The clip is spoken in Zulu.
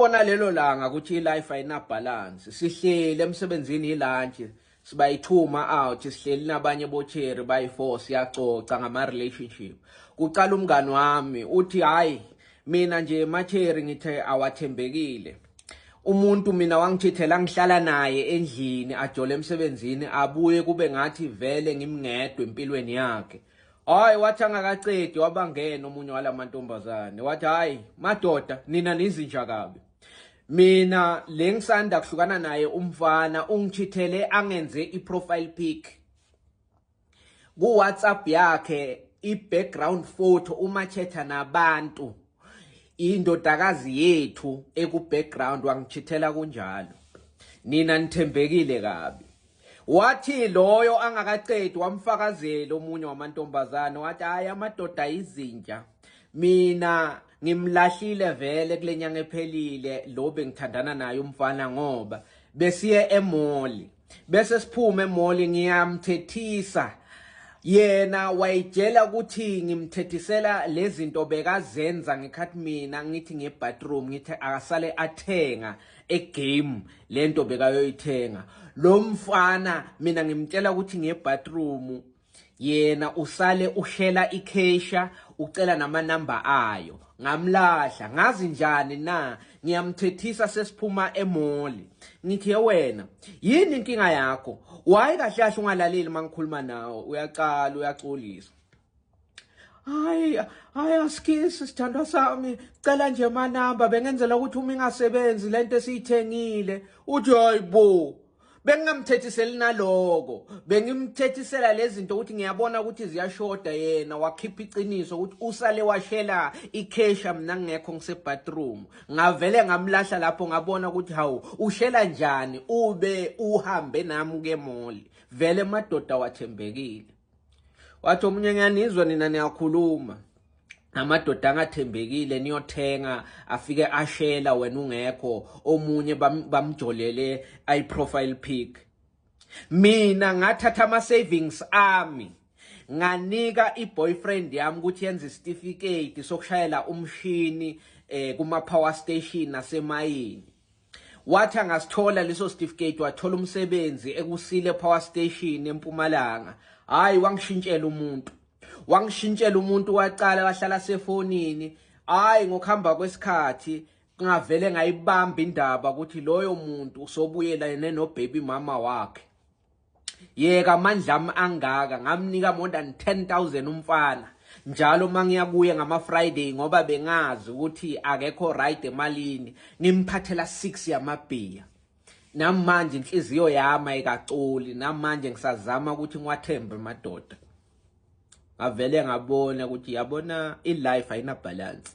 Bona lelo langa ukuthi i-life ayina balance. Sihleli emsebenzini i-lunch, sibayithuma out, sihleli nabanye bocherry bayi-4 siyacoca ngama-relationship. Kucala umngani wami uthi hayi mina nje macheri ngithe awathembekile. Umuntu mina wangithithela ngihlala naye endlini ajole emsebenzini abuye kube ngathi vele ngimngedwa empilweni yakhe. Hayi wathi angakacedi wabangena omunye walamantombazane wathi hayi madoda nina nizinja kabi. Mina le ngisanda kuhlukana naye umfana ungithithele angenze i-profile pic. Ku WhatsApp yakhe i-background photo uma chatha nabantu indodakazi yethu eku background wangithithela kunjalo. Nina nithembekile kabi. Wathi loyo angakacedi wamfakazela omunye wamantombazane wathi hayi amadoda izinja mina ngimlahlile vele kulenyanga ephelile lo bengithandana naye umfana ngoba besiye emall bese siphume emall ngiyamthethisa yena wayijela ukuthi ngimthethisela lezinto bekazenza ngekhathi mina ngithi ngebathroom ngithi akasale athenga egame lento bekayoyithenga lo mfana mina ngimtshela ukuthi ngebathroom yena usale ushela ikhesha ucela namanamba ayo ngamlahla ngazi njani na ngiyamthethisa sesiphuma emoli ngithi wena yini inkinga yakho why kahle kahle ungalaleli mangikhuluma nawe uyaqala uyaxolisa Hayi, hayi asikisi sithandwa sami. Cela nje amanamba bengenzela ukuthi uma ingasebenzi lento esiyithengile. Uthi hayibo. Bengingamthethiseli naloko. Bengimthethisela lezi zinto ukuthi ngiyabona ukuthi ziyashoda yena wakhipha iqiniso ukuthi usale washela ikhesha mina ngekho ngise bathroom. Ngavele ngamlahla lapho ngabona ukuthi hawu ushela njani ube uhambe nami ke mall. Vele madoda wathembekile. Wathi omunye ngiyanizwa nina niyakhuluma amadoda angathembekile niyothenga afike ashela wena ungekho omunye bamjolele i profile pic mina ngathatha ama savings ami nganika i-boyfriend yami ukuthi yenze isitifiketi sokushayela umshini kuma power station nasemayini. Wathi angasithola leso certificate wathola umsebenzi ekusile power station eMpumalanga. Hayi wangishintshela umuntu. Wangishintshela umuntu waqala wahlala sefonini. Hayi ngokuhamba kwesikhathi ngavele ngayibamba indaba ukuthi loyo muntu usobuyela yena no baby mama wakhe. Yeka amandla ami angaka ngamnika more than 10,000 umfana. Njalo mangiya kuye ngama Friday ngoba bengazi ukuthi akekho right emalini ngimphathela 6 yamabhiya. Namanje inhliziyo yami ayikacoli namanje ngisazama ukuthi ngiwathembe madoda. Ngavele ngabona ukuthi yabona i-life ayina balance.